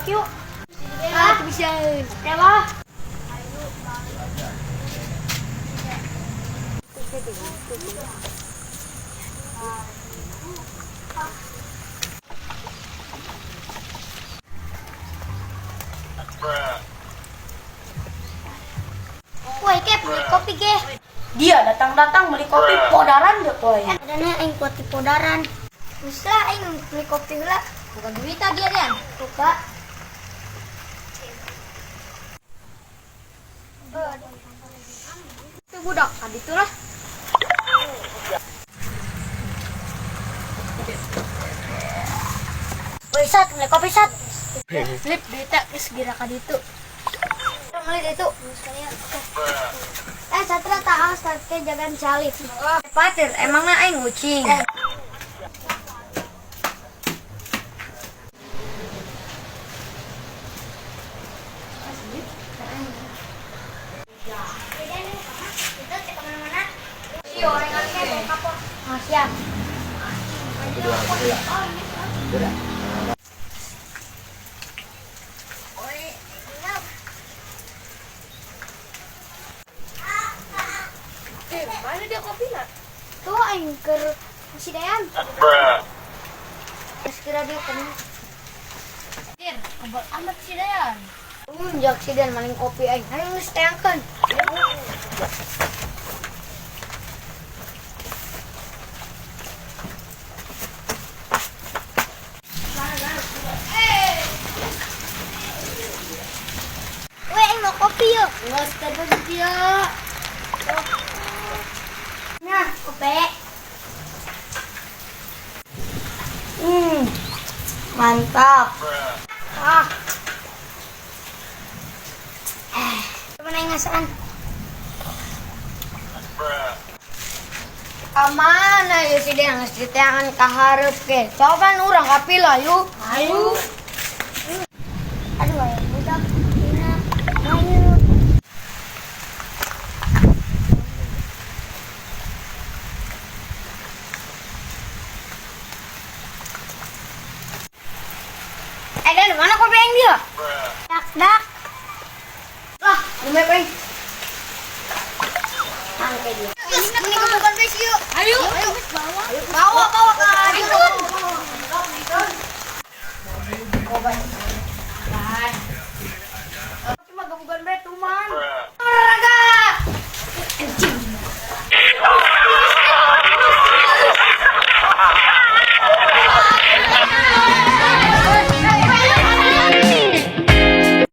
Budak yuk. Ah, bisa. Ya lah. Woi, ke beli kopi ge. Dia datang-datang beli kopi podaran je koy. Adanya aing kopi podaran. Bisa aing beli kopi lah. Bukan duit dia Dan. Lupa. Itu budak tadi tuh lah. Woi, Sat, beli kopi, Sat. Lip duitnya geus gira ka ditu. Beli itu. Eh, Satra tak awas ke jagan salib. Patir, emangnya aing ucing. Kita cek kemana-mana. Iya, orang kali kapok. Oh, siap. Mana dia kopi lah? Tuh aing keur si Dayan. Terus kira dia kemana? Tir, kebal amat si Dayan. Jak si Dan maling kopi aing. Aing geus teangkeun. Weh, aing mau kopi yuk. Nggak sekedar dia. Nah, kopi. Mantap. Ah. Coba aing ngasaan. Kamana ya si Dan geus diteangan ka hareup ge. Coba urang kapila yuk. Ayo. Aduh, ayo budak. Ina. Ayo. Eh Dan, mana kopi aing dia? Dak dak. Lah, lumayan aing. Tangke dia. Ini kopi.